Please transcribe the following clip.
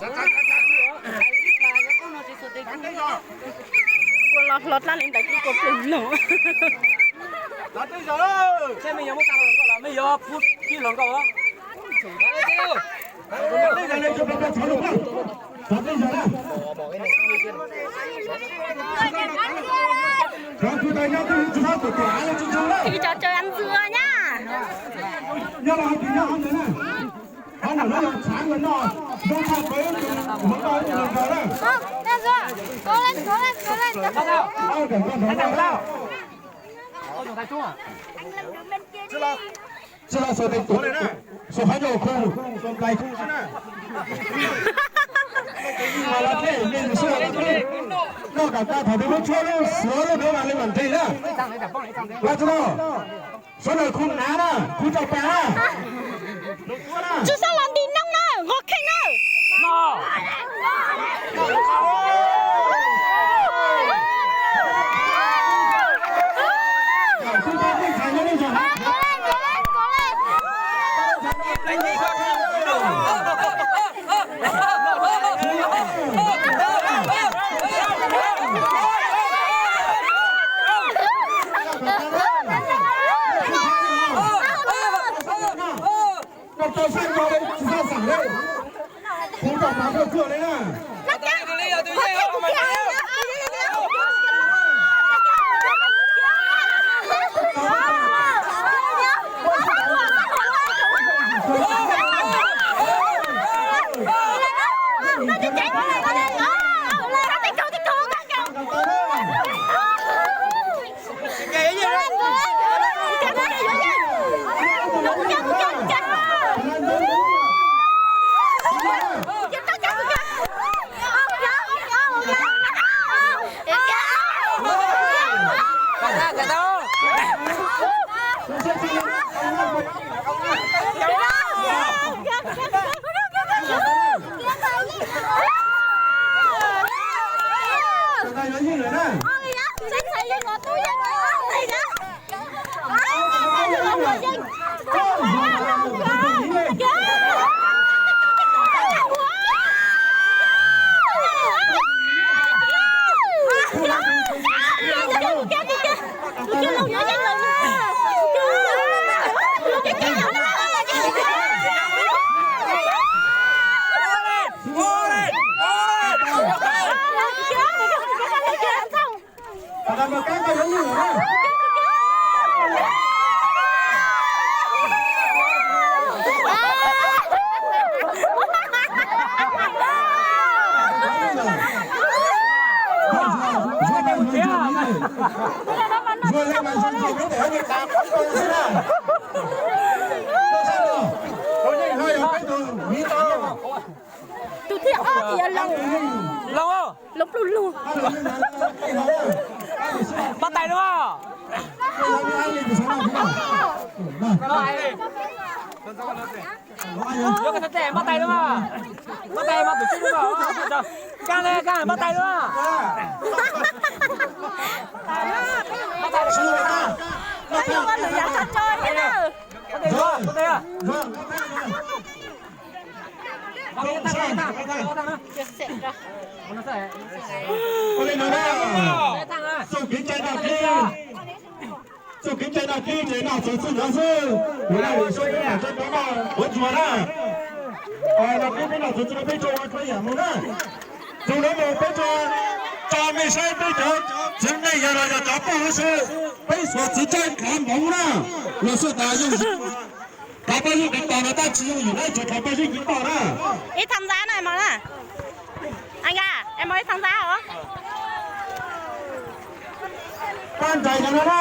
Kua los hlo dlab li ntawd kuj kua plig no. Ib co caw ntxhua nyab. Tsis los xuas tes tuav li na, xuas qhov ncauj khu, xuas nplais khu xwb na. Noj kam tag thaum twg lub tshuab lub xiav lub ntawd mas li mam nqis na. Los tsis los, sawv daws khu nav na, khu tso pas na. Tsis txhob los ntim noob na, nqos kheej na. Koj tso saib koj tsis txhob xam li. Kuv tau pav tuaj tsuag li na. Tus thib ob ces yog Loos. Loos, Loos pluj lug. Npaj tais lug. Npaj tais lug. Npaj tais mas tus tswb lug. Kaaj le, kaaj, npaj tais lug. Ua li no na, txuj kev cai noj qhib, txuj kev cai noj qhib ces noj txug txuj ntawd xwb. Ua li seb peb mam tso rov noj ua ntsuag na. Noj qhib peb noj txug txuj peb tso ua tso yam mus na. Txug ntawd mus peb tso, tso mej saib peb cov txiv neej yog los yog cov poj huv si, peb xuas txiv tsaib nqav npoov na. Los xwb tas yooj yim. Thov pab yeej kev tos no tab tsis yooj yim na, tsuas thov pab yeej kev tos na. Ib tham ntxa na mog na. Anh à, em mời tham gia hả? Pab nraim no na.